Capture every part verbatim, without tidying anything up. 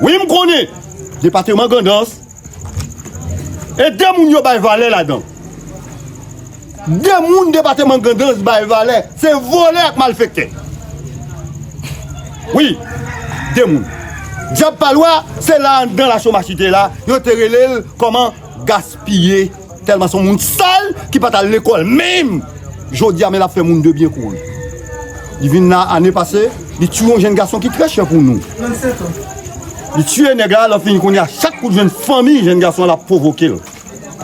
Wi, m konnen. Depatman Grandans. E de moun yo bay valè ladan. De moun depatman Grandans bay valè. Se vòlè ak malfektè. Wi, de moun. Dyab pa lwa, se la anndan Lachomach li te la. Yo te rele l kòman? Gaspiye. Tèlman se yon moun sal ki pa t al lekòl menm. Jodi a, men l ap fè moun de byen kouri. Li vin la ane pase, li tiye yon jenn gason ki trè chè pou nou. Li tiye nèg la, lè fini kounye a, chak kou l jwenn fanmi jenn gason an, l ap pwovoke l.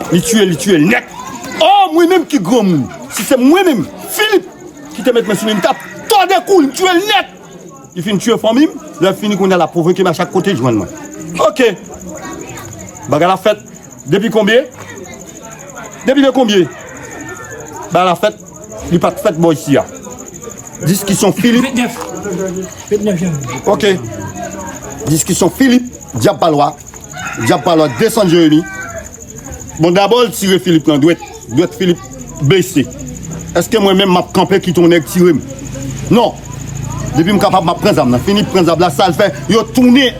Li tiye l, li tiye l nèt. O, mwen menm ki granmoun, si se mwen menm, Filip, ki te met men sou li, m t ap tòde kou l, m tiye l nèt. Li fin tiye fanmi m, lè l fini kounye a l ap pwovoke m a chak kote l jwenn mwen. Oke. Bagay la fèt depi konbyen? Depi de konbyen? Bagay la fèt, li pa t fèt bò isi a. Diskisyon Filip. Vennèf. Vennèf janvye. Oke. Diskisyon Filip, Dyab pa lwa. Dyab pa lwa desann Jeremi. Bon, dabò, l tire Filip nan dwèt. Dwèt Filip blese. Èske mwen menm m ap kanpe kite yon nèg tire m? Non. Depi m kapab, m ap pran zam nan. Filip pran zam la, sa l fè, yo tounen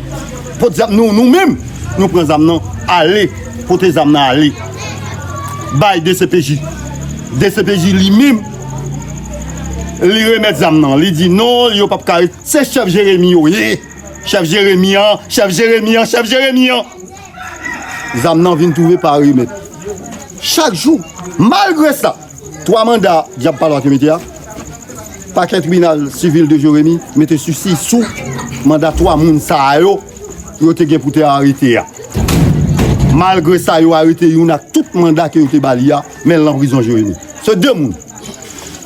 pot zam nou, nou menm, nou pran zam nan, ale, pote zam nan ale. Bay D C P J. D C P J li menm, li remèt zam nan. Li di non, yo p ap ka, se chèf Jeremi yo ye. Chèf Jeremi an, chèf Jeremi an, chèf Jeremi an. Zam nan vin twouve pa remèt. Chak jou, malgre sa, twa manda Dyab pa lwa te mete a, pakè tribinal sivil de Jeremi mete sisi sou manda twa moun sa yo, yo te gen pou te arete a. Malgre sa, yo arete youn ak tout manda ke yo te ba li a, men l nan prizon Jeremi. Se de moun.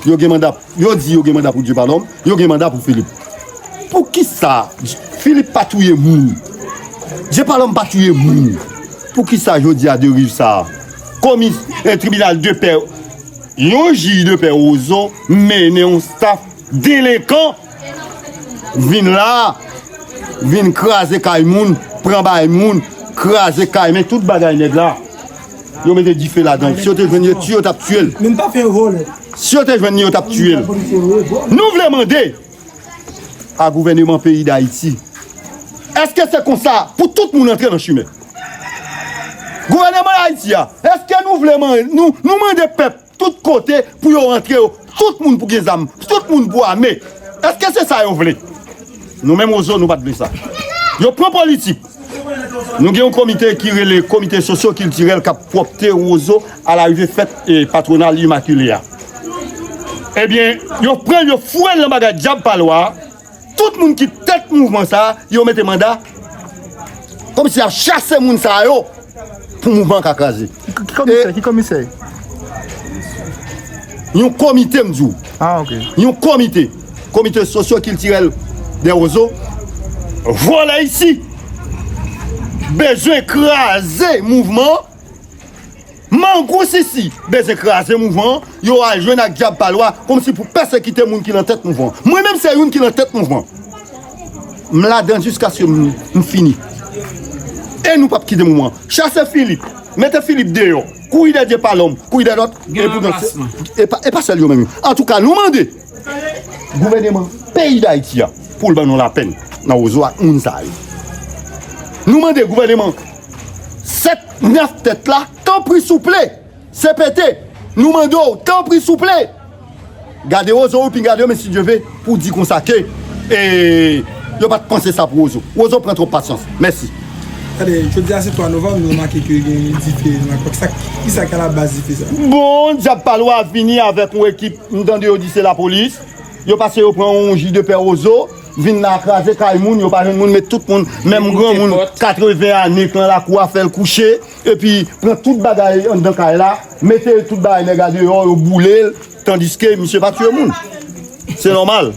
Yo gen manda, yo di yo gen manda pou Dyepalòm, yo gen manda pou Filip. Poukisa Filip pa touye moun? Dyepalòm pa touye moun. Poukisa jodi a deriv sa a? Komi, eh, tribinal de pè, yon jij de pè Wozo mennen yon staf delenkan vin la, vin kraze kay moun, pran bay moun, kraze kay, men tout bagay nèg la. Yo mete dife ladan l. Si yo te jwenn li, yo t ap tiye l. Men pa fè vòlè. Si yo te jwenn li, yo t ap tiye l. Nou vle mande a gouvèneman peyi Dayiti, èske se konsa pou tout moun antre nan chimè? Gouvèneman Dayiti a, èske nou vle man-, nou, nou mande pèp tout kote pou yo rantre yo, tout moun pou gen zam, tout moun pou ame? Èske se sa yo vle? Nou menm Wozo, nou pa t vle sa. Yo pran politik. Nou gen yon komite ki rele Komite Sosyo Kiltirèl k ap pwòpte Wozo alarive fèt, eh, patwonal Imakile a. Ebyen, yo pran, yo foure l nan bagay Dyab pa lwa a. Tout moun ki tèt mouvman sa a, yo mete manda. Kòmsi y ap chase moun sa yo pou mouvman an ka kraze. Ki, ki komisè? E ki komisè? Yon komite, m di w. Ah, ok. Yon komite. Komite sosyo-kiltirèl dè Wozo. Vòlè isi. Bezwen kraze mouvman an. Mangous isi bezwen kraze mouvman an, yo al jwenn ak Dyab pa lwa, kòmsi pou pèsekite moun ki nan tèt mouvman an. Mwen menm se youn ki nan tèt mouvman an. M ladan jiskaske m, m fini. E nou p ap kite mouvman an. Chase Filip, mete Filip deyò, kouri dèyè Dyepalòm, kouri dèyè lòt, e pou nan, e pa, e pa sèl yo menm. Antouka, nou mande gouvèneman peyi Dayiti a pou l ban nou lapèn nan Wozo ak moun sa yo. Nou mande gouvèneman sèt nèf tèt la, tanpri souple, C P T, nou mande w, tanpri souple, gade Wozo, wi, pi gade yo, men si Dye ve, pou di konsa ke, e, yo pa t panse sa pou Wozo. Wozo pran twòp pasyans. Mèsi. Gade, jodi a se twa novanm, nou remake ke gen dife nan Lakòk. Sa, kisa ki alabaz dife sa? Bon, Dyab pa lwa vini avèk yon ekip, m tande yo di se lapolis. Yo pase yo pran yon jij de pè Wozo, vin la kraze kay moun, yo pa jwenn moun, met tout moun, menm granmoun katreven ane k nan lakou a fè l kouche, epi pran tout bagay anndan kay la, mete tout bagay nèg la deyò, yo boule l, tandiske misye pa tiye moun. Se nòmal.